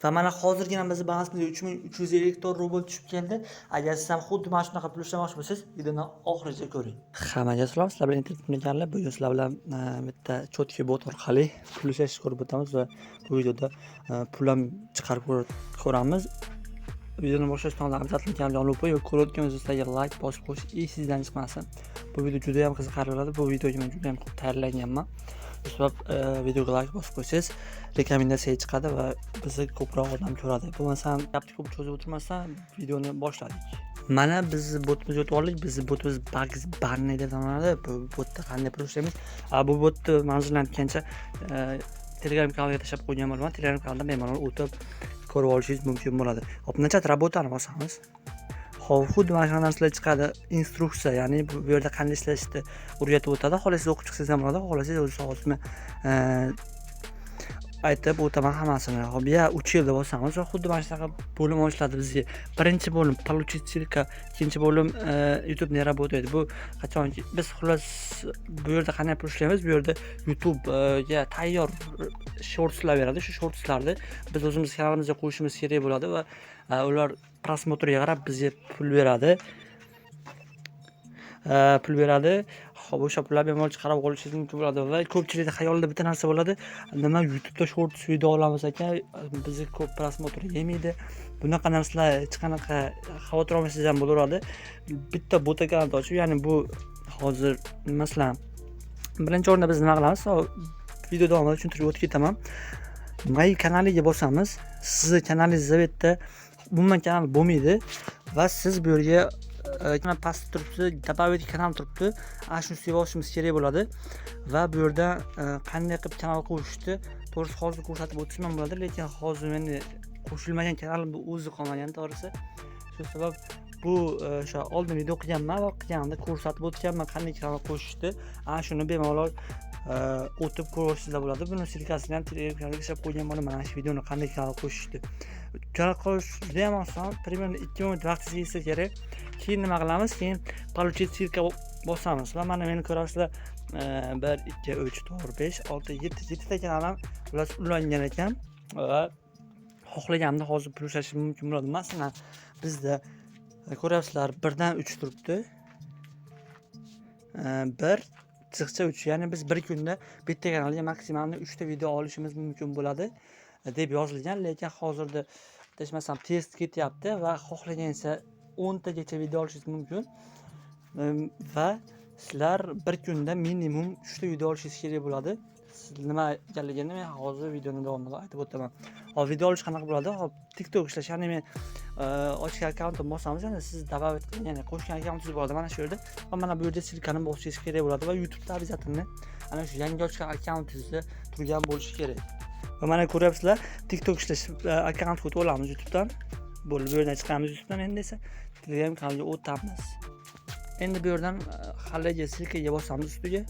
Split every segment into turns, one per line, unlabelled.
Va mana hozirgina bizni balansimizga 3354 rubl tushib keldi. Agar siz ham xuddi mana shunaqa pul ishlamoqchi bo'lsangiz, videoni oxirigacha ko'ring. Hammaga salom, sizlar bilan internet kanali. Bugun sizlar bilan bitta чёткий bot orqali pul ishlashni ko'rib o'tamiz va bu videoda pul ham chiqarib ko'ramiz. Videoni boshlashdan oldin обязательно kanalga obuna bo'ling va ko'rayotgan sizlarga layk bosib qo'yish esingizdan chiqmasin. Bu video juda ham qiziqarli bo'ladi. Bu videoga men juda ham ko'p tayyorlanganman. Shu sabab videoga layk bosib qo'ysangiz, rekomendatsiyaga chiqadi va bizni ko'proq odam ko'radi. Bo'lmasam, gapni ko'p cho'zib o'tirmasdan videoni boshladik. Mana biz botimizga o'tib oldik. Bizni botimiz Bugs Bunny deb nomlanadi. Bu botda qanday pul ishlaymiz? Bu botni manzilini aytgancha Telegram kanaliga tashlab qo'ygan bo'laman. Telegram kanalidan bemalol o'tib ko'rib olishingiz mumkin bo'ladi. Hop, "Начать работа" ni bosamiz. Hop, xuddi mana shunaqa narsalar chiqadi. Instruksiya, ya'ni bu yerda qanday ishlashni o'rgatib o'tadi. Xohlasangiz, o'qib chiqsangiz ham bo'ladi, xohlasangiz, o'zi hozir men aytib o'taman hammasini. Hop, "Я учил" deb bosamiz va xuddi mana shunaqa bo'lim ochiladi bizga. Birinchi bo'lim "Получить ссылка", ikkinchi bo'lim "YouTube не работает". Bu qachonki biz, xullas, bu yerda qanday pul ishlaymiz? Bu yerda YouTubega tayyor shortslar beradi. Shu shortslarni biz o'zimiz kanalimizga qo'yishimiz kerak bo'ladi va ular просмотр ga qarab bizga pul beradi. Pul beradi. Hop, o'sha pullarni bemalol chiqarib olishingiz mumkin bo'ladi va ko'pchilikda xayolida bitta narsa bo'ladi. Nima, YouTube'da shorts video olamiz ekan, bizni ko'p просмотр yemaydi. Bunaqa narsalar hech qanaqa xavotir olmasangiz ham bo'laveradi. Bitta bot akkaunt ochib, ya'ni bu hozir, masalan, birinchi o'rinda biz nima qilamiz? Hop, video davomida tushuntirib o'tib ketaman. "Мои каналы" ga bosamiz. Sizni kanalingizda bu yerda umuman kanal bo'lmaydi va siz bu yerga mana pastda turibdi, "Добавить канал" turibdi. Ana shuni ustiga bosishimiz kerak bo'ladi va bu yerda qanday qilib kanal qo'shishni, to'g'risi, hozir ko'rsatib o'tsam ham bo'ladi, lekin hozir meni qo'shilmagan kanalim o'zi qolmagan, to'g'risi. Shu sabab bu o'sha oldin video qilganman va qilganimda ko'rsatib o'tganman qanday kanal qo'shishni. Ana shuni bemalol o'tib ko'rishingizlar bo'ladi. Buni ссылка sini ham Telegram kanaliga tashlab qo'ygan bo'laman, mana shu videoni, qanday kanal qo'shishni. Kanal qo'shish judayam oson, примерно 2 minut vaqtingiz ketsa kerak. Keyin nima qilamiz? Keyin "Получить ссылка" bosamiz va mana meni ko'rasizlar, bir, ikki, uch, to'rt, besh, olti, yetti, yettita kanalim, xullas, ulangan ekan va xohlaganimda hozir pul ishlashim mumkin bo'ladi. Masalan, bizda ko'ryapsizlar, birdan uch turibdi, bir chiziqcha uch, ya'ni biz bir kunda bitta kanalga maksimalniy uchta video olishimiz mumkin bo'ladi deb yozilgan. Lekin hozirda, adashmasam, test ketyapti va xohlagancha 10 tagacha video olishingiz mumkin va sizlar bir kunda minimum uchta video olishingiz kerak bo'ladi. Siz nima ekanligini men hozir videoni davomida aytib o'taman. Hop, video olish qanaqa bo'ladi? Hop, TikTok ishlash, ya'ni men ochgan akkauntimni bosamiz, ya'ni siz добавить qilgan, ya'ni qo'shgan akkauntingiz bo'ladi mana shu yerda va mana bu yerda ссылка ni bosishingiz kerak bo'ladi va YouTubeda обязательно ana shu yangi ochgan akkauntingizda turgan bo'lishi kerak. Va mana ko'ryapsizlar, TikTok ishlash akkauntga o'tib olamiz YouTubedan. Bo'ldi, bu yerdan chiqamiz YouTubedan, endi esa Telegram kanaliga o'tamiz. Endi bu yerdan haligi ссылка ga bosamiz ustiga.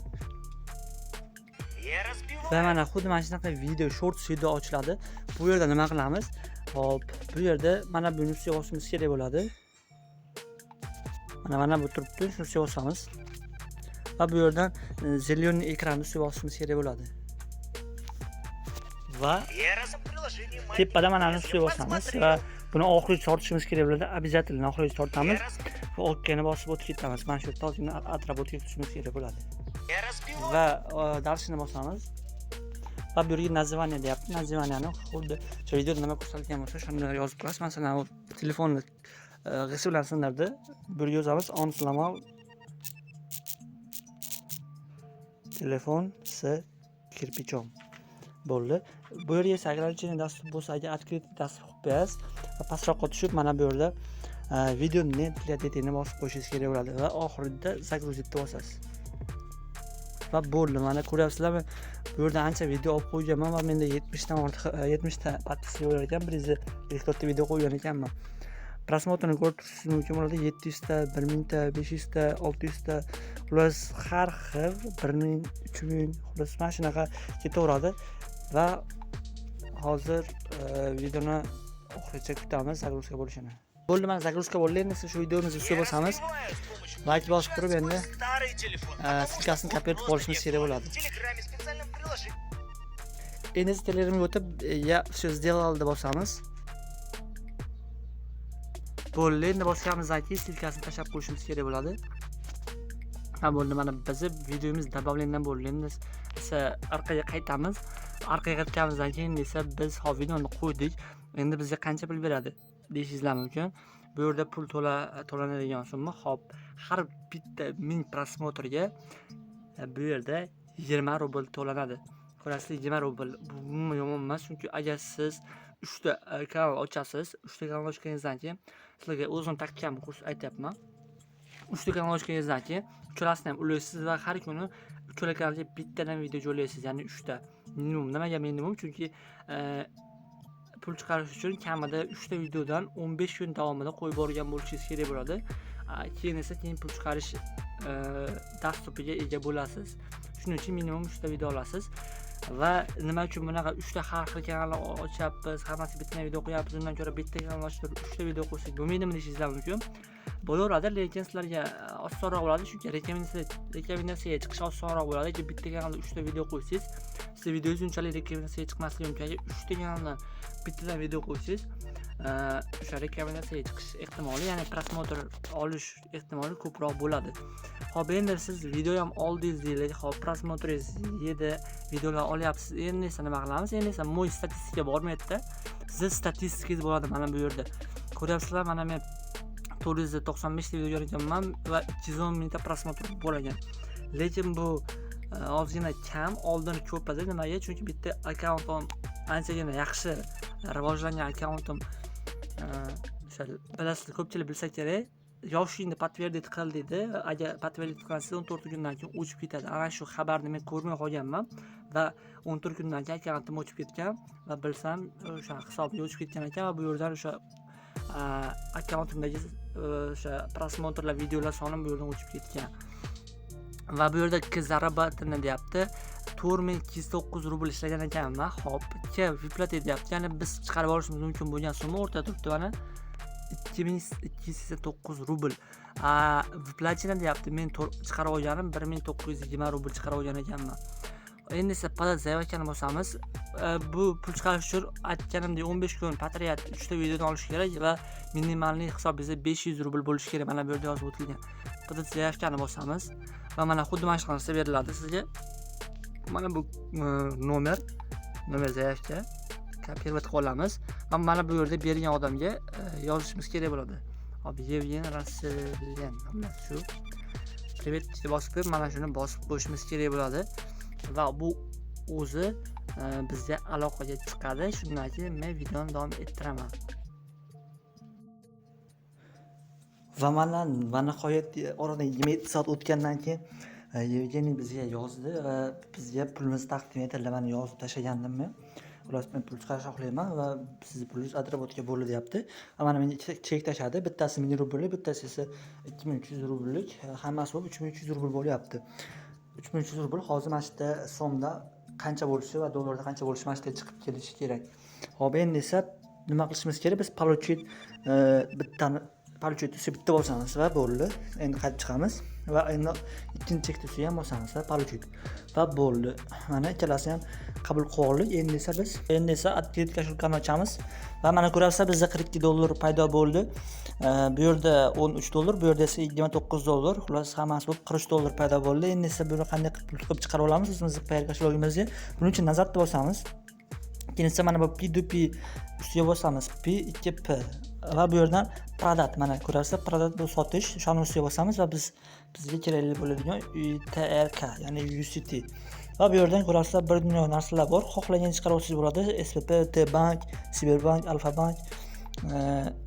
Я разбиваю.
Va mana xuddi mana shunaqa video, shorts video ochiladi. Bu yerda nima qilamiz? Hop, bu yerda mana buni ustiga bosishimiz kerak bo'ladi. Mana bu turibdi, shuni ustiga bosamiz va bu yerdan зеленый ekranni ustiga bosishimiz kerak bo'ladi va
Я раз приложение
tepada mana buni ustiga bosamiz va buni oxirigacha tortishimiz kerak bo'ladi. Обязательно oxirigacha tortamiz
Я раз
va "Окей" ni bosib o'tib ketamiz. Mana shu yerda ozgina отработка kutishimiz kerak bo'ladi.
Я разбиваю.
Va "Дальше" ni bosamiz va bu yerga "Название" deyapti. Название ni xuddi shu videoda nima ko'rsatilgan bo'lsa, shuni yozib qo'yasiz. Masalan, u telefonni g'isht bilan sindirdi, bu yerga yozamiz: "Он сломал телефон с кирпичом". Bo'ldi. Bu yerga esa ограничение доступ bo'lsa agar, открытый доступ qilib qo'yasiz va pastroqqa tushib, mana bu yerda "Видео не для детей" ni bosib qo'yishingiz kerak bo'ladi va oxirida "Загрузить" bosasiz va bo'ldi. Mana ko'ryapsizlarmi, bu yerda ancha video olib qo'yganman va menda 70 dan ortiq, 70 ta подписка bo'lar ekan, 154 ta video qo'ygan ekanman. Просмотр ni ko'rib turishingiz mumkin bo'ladi: 700 ta, 1000 ta, 500 ta, 600 ta, xullas, har xil, 1000, 3000, xullas, mana shunaqa ketaveradi. Va hozir videoni oxirigacha kutamiz загрузка bo'lishini. Bo'ldi, mana загрузка bo'ldi. Endi shu videomizni ustiga
Я
bosamiz,
разбиваю с помощью
layk bosib turib, endi
старый телефон, потому
ссылка sini
что
копировать
он
qilishimiz
просто
kerak bo'ladi.
В Телеграме специальном приложении.
Endi esa Telegramga o'tib, "Я все сделал" deb bosamiz. Bo'ldi, endi bosganimizdan keyin ссылка sini tashlab qo'yishimiz kerak bo'ladi. Ha, bo'ldi, mana bizni videomiz добавлен bo'ldi. Endi esa orqaga qaytamiz. Orqaga qaytganimizdan keyin esa biz hozir videoni qo'ydik. Endi bizga qancha pul beradi deyishingizlar mumkin. Bu yerda pul to'lanadigan summa, hop, har bitta 1000 просмотр ga bu yerda 20 rubl to'lanadi. Ko'rasizlar, 20 rubl bu umuman yomon emas, chunki agar siz 3 ta kanal ochasiz, 3 ta kanal ochganingizdan keyin, sizlarga o'zim taktikamni aytyapman. 3 ta kanal ochganingizdan keyin uchalasini ham ulaysiz va har kuni uchala kanalga bittadan video joylaysiz, ya'ni 3 ta. Minimum. Nimaga minimum? Chunki pul chiqarish uchun kamida 3 ta videodan 15 kun davomida qo'yib borgan bo'lishingiz kerak bo'ladi. Keyin esa keyin pul chiqarish доступ iga ega bo'lasiz. Shuning uchun minimum 3 ta video olasiz. Va nima uchun bunaqa 3 ta har xil kanal ochyapmiz, hammasi bittadan video qo'yapmiz, undan ko'ra bitta kanal ochib turib 3 ta video qo'ysak bo'lmaydimi deyishingizlar mumkin. Bo'laveradi, lekin sizlarga osonroq bo'ladi, chunki rekomendatsiyaga chiqish osonroq bo'ladi. Agar bitta kanalda 3 ta video qo'ysangiz, sizni videongiz unchalik rekomendatsiyaga chiqmasligi mumkin. Agar 3 ta kanaldan bittadan video qo'ysangiz, o'sha rekomendatsiyaga chiqish ehtimoli, ya'ni просмотр olish ehtimoli ko'proq bo'ladi. Xo'p, endi siz video ham oldingiz deylik. Xo'p, просмотр ingiz yedi, videolar olyapsiz. Endi esa nima qilamiz? Endi esa "Мой statistika" bor bu yerda. Sizni statistikangiz bo'ladi mana bu yerda. Ko'ryapsizlar, mana men 495 ta video joylaganman va 210 mingta просмотр bo'lgan. Lekin bu ozgina kam, oldin ko'p edi. Nimaga? Chunki bitta akkauntim anchagina yaxshi rivojlangan akkauntim, o'sha bilasizlar, ko'pchilik bilsa kerak. Yoshingni подтвердить qil deydi. Agar подтвердить qilsangiz, 14 kundan keyin o'chib ketadi. Ana shu xabarni men ko'rmay qolganman va 14 kundan keyin akkauntim o'chib ketgan va bilsam, o'sha hisobga o'chib ketgan ekan va bu yerdan o'sha akkauntimdagi o'sha просмотр lar, videolar soni bu yerdan o'chib ketgan. Va bu yerda "К заработано" deyapti. 4209 rubl ishlagan ekanman. Xo'p, "К выплате" deyapti. Ya'ni biz chiqarib olishimiz mumkin bo'lgan summa o'rtada turibdi mana 2289 rubl. A, "Выплачено" deyapti. Men chiqarib olganim 1920 rubl chiqarib olgan ekanman. Endi esa "Подать заявка" ni bosamiz. Bu pul chiqarish uchun, aytganimdek, 15 kun подряд 3 ta videodan olish kerak va минимальный hisobingizda 500 rubl bo'lishi kerak. Mana bu yerda yozib o'tilgan. "Подать заявка" ni bosamiz va mana xuddi mana shunaqa narsa beriladi sizga. Mana bu номер заявка копировать qilib olamiz va mana bu yerda bergan odamga yozishimiz kerak bo'ladi. Hop, Yevgen Rasselen, shu "Привет" deb bosib qo'yib, mana shuni bosib qo'yishimiz kerak bo'ladi va bu o'zi bizga aloqaga chiqadi. Shundan keyin men videoni davom ettiraman. Va mana va nihoyat oradan 27 soat o'tgandan keyin Yevgeniy bizga yozdi va bizga pulimizni taqdim etildi. Mana, yozib tashlagandim men. Xullas, men pul chiqarishni xohlayman va sizni pulingiz отработка bo'ldi deyapti. Va mana menga ikkita chek tashladi. Bittasi 1000 rubllik, bittasi esa 2300 rubllik. Hammasi bo'lib 3300 rubl bo'lyapti. 3300 rubl hozir mana shu yerda so'mda qancha bo'lishi va dollarda qancha bo'lishi mana shu yerga chiqib kelishi kerak. Xo'p, endi esa nima qilishimiz kerak? Biz "Получить" bittani "Получить" ustiga bitta bosamiz va bo'ldi. Endi qaytib chiqamiz va endi ikkinchi chekni ustiga ham bosamiz va "Получить" va bo'ldi. Mana, ikkalasini ham qabul qilib oldik. Endi esa "Открыть кошелька" ni ochamiz va mana, ko'ryapsizlar, bizda 42 dollar paydo bo'ldi. Bu yerda 13 dollar, bu yerda esa 29 dollar. Xullas, hammasi bo'lib 43 dollar paydo bo'ldi. Endi esa buni qanday qilib pul qilib chiqarib olamiz o'zimizni Payeer кошелёк imizga? Buning uchun "Назад" deb bosamiz. Keyin esa mana bu P2P ustiga bosamiz. P2P va bu yerdan "Продать", mana, ko'rasizlar, "Продать" bu sotish. O'shani ustiga bosamiz va bizga kerakli bo'ladigan UTRK, ya'ni USDT va bu yerdan, ko'rasizlar, bir dunyo narsalar bor. Xohlagan chiqarib olsangiz bo'ladi. SPP, T-Bank, Sberbank, Alfa Bank,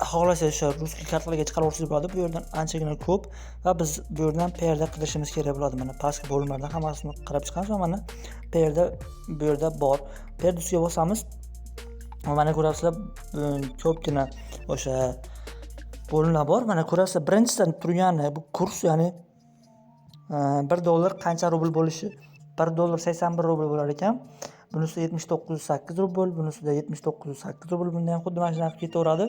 xohlasangiz o'sha русский kartalarga chiqarib olsangiz bo'ladi. Bu yerdan anchagina ko'p va biz bu yerdan Payeerda qidirishimiz kerak bo'ladi. Mana, pastki bo'limlardan hammasini qarab chiqamiz va mana, Payeerda bu yerda bor. Payeer ustiga bosamiz va mana, ko'rasizlar, ko'pgina o'sha bo'limlar bor. Mana, ko'rasizlar, birinchisidan turgani bu kurs, ya'ni 1 dollar qancha rubl bo'lishi. 1 dollar 81 rubl bo'lar ekan. Bunisi 79,8 rubl, bunisida 79,8 rubl. Bunda ham xuddi mana shunaqa ketaveradi.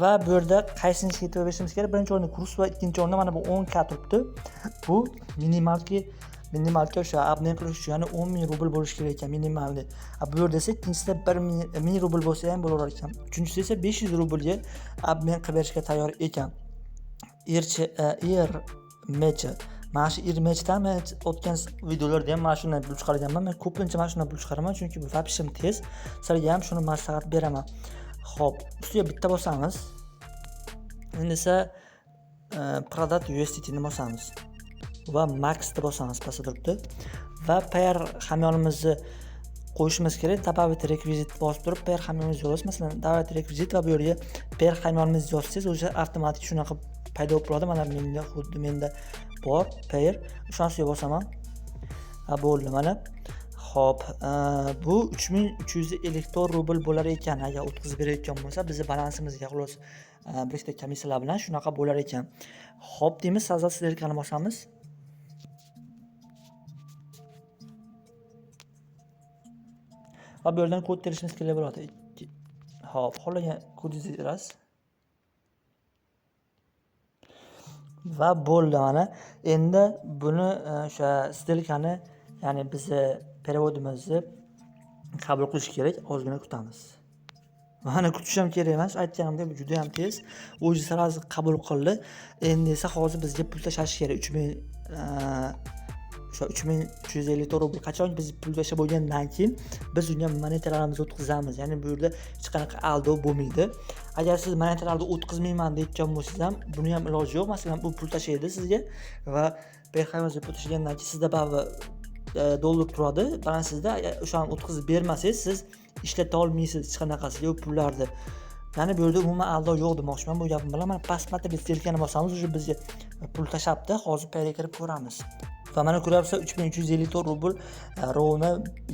Va bu yerda qaysinisiga e'tibor berishimiz kerak? Birinchi o'rinda kurs va ikkinchi o'rinda mana bu 10 K turibdi. Bu минималки Minimalga o'sha обмен qilish uchun, ya'ni 10 ming rubl bo'lishi kerak ekan minimalni. Bu yerda esa ikkinchisida 1000 rubl bo'lsa ham bo'laverar ekan. Uchinchisi esa 500 rublga обмен qilib berishga tayyor ekan. Irmechi. Mana shu Irmechdan men o'tgan videolarda ham mana shundan pul chiqarganman. Men ko'pincha mana shundan pul chiqaraman, chunki bu вообще tez. Sizlarga ham shuni maslahat beraman. Xo'p, ustiga bitta bosamiz. Endi esa продать USDT ni bosamiz va max deb bosamiz, pastda turibdi. Va Payeer hamyonimizni qo'yishimiz kerak. Добавить rekvizit bosib turib Payeer hamyonimizni yozasiz. Masalan, добавить rekvizit va bu yerga Payeer hamyonimizni yozsangiz, o'sha avtomatik shunaqa paydo bo'lib turadi. Mana menda xuddi menda bor Payeer. O'shani ustiga bosaman. Ha, bo'ldi mana. Xo'p, bu 3354 rubl bo'lar ekan. Agar o'tkazib berayotgan bo'lsa, bizni balansimizga xullas bir ikkita komissiyalar bilan shunaqa bo'lar ekan. Xo'p deymiz, создать сделкani bosamiz. Va bu yerdan kod terishimiz kerak bo'ladi. Xo'p, xohlagan kodingizni terasiz. Va bo'ldi mana. Endi buni o'sha сделкani, ya'ni bizni perevodimizni qabul qilish kerak. Ozgina kutamiz. Mana kutish ham kerak emas. Aytganimdek, bu juda ham tez. O'zi sразу qabul qildi. Endi esa hozir bizga pul tashlash kerak. O'sha 3354 rubl qachon biz pul tashlab bo'lgandan keyin biz unga monetalarimizni o'tkazamiz. Ya'ni bu yerda hech qanaqa aldov bo'lmaydi. Agar siz monetalarni o'tkazmayman deyotgan bo'lsangiz ham, buni ham iloji yo'q. Masalan, bu pul tashlaydi sizga va Payeer pul tashlagandan keyin sizda baribir dollar turadi balansingizda. Agar o'shani o'tkazib bermasangiz, siz ishlata olmaysiz hech qanaqasiga u pullarni. Ya'ni bu yerda umuman aldov yo'q demoqchiman bu gapim bilan. Mana посмотреть сделкani bosamiz, уже bizga pul tashlabdi. Hozir Payeerga kirib ko'ramiz. Va mana ko'ryapsizlar, 3354 rubl rovni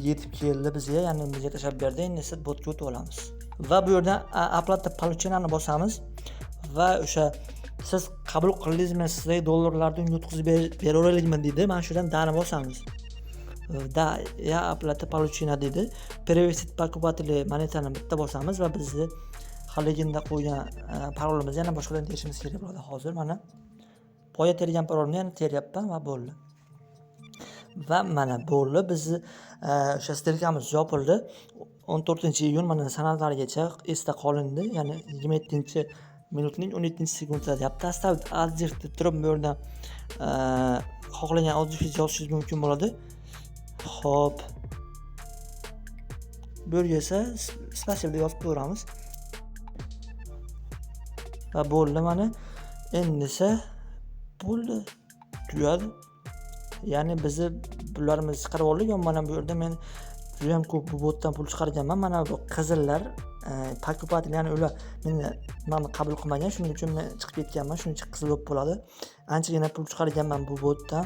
yetib keldi bizga, ya'ni bizga tashlab berdi. Endi esa botga o'tib olamiz. Va bu yerdan оплата полученияni bosamiz va o'sha siz qabul qildingizmi, sizga dollarlarni unga o'tkazib beraveraylikmi deydi. Mana shu yerdan dani bosamiz. Да, я оплата получена deydi. Перевести покупателю monetani bitta bosamiz va bizni haliginda qo'ygan parolimizni yana boshqadan terishimiz kerak bo'ladi. Hozir mana boya tergan parolni yana teryapman va bo'ldi. Va mana bo'ldi, bizni o'sha stelkamiz yopildi. 14 iyun mana sanalarigacha esda qolindi. Ya'ni 27 minutning 17 sekundida deyapti. Оставить отзыв deb turib bu yerdan xohlagan отзыв yozishingiz mumkin bo'ladi. Xo'p. Bu yerga esa спасибо deb yozib ko'ramiz. Va bo'ldi mana. Endi esa bo'ldi. Tugadi. Ya'ni bizni pullarimizni chiqarib oldik va mana bu yerda men juda ham ko'p bu botdan pul chiqarganman. Mana bu qizillar, покупатель, ya'ni ular meni nimani qabul qilmagan, shuning uchun men chiqib ketganman, shuning uchun qizil bo'lib qoladi. Anchagina pul chiqarganman bu botdan.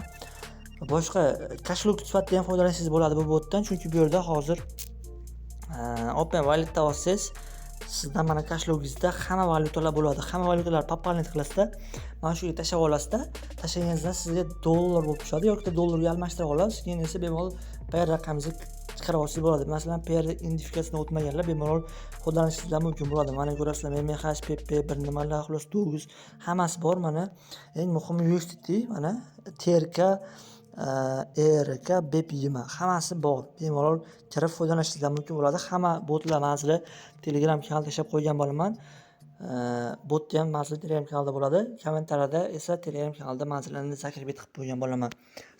Boshqa koshelok sifatida ham foydalansangiz bo'ladi bu botdan, chunki bu yerda hozir Open Walletda olsangiz, sizda mana koshelogingizda hamma valyutalar bo'ladi. Hamma valyutalar пополнить qilasizda, mana shu yerga tashlab olasizda, tashlaganingizdan sizga dollar bo'lib tushadi yoki dollarga almashtirib olasiz, keyin esa bemalol Payeer raqamingizni chiqarib olsangiz bo'ladi. Masalan, Payeer identifikatsiyadan o'tmaganlar bemalol foydalanishingiz mumkin bo'ladi. Mana ko'rasizlar, MMH, PP, bir nimalar, xullas 9 hammasi bor mana. Eng muhimi USDT, mana TRK, ERK, BP20 hammasi bor. Bemalol kirib foydalanishingiz mumkin bo'ladi. Hamma botlar manzili Telegram kanalda tashlab qo'ygan bo'laman. Botni ham manzili Telegram kanalda bo'ladi. Kommentariyada esa Telegram kanalda manzilini закрепить qilib qo'ygan bo'laman.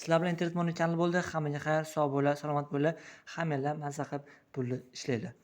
Sizlar bilan Internet Money kanali bo'ldi. Hammaga xayr, sog' bo'linglar, salomat bo'linglar. Hammanglar mazza qilib pulni ishlanglar.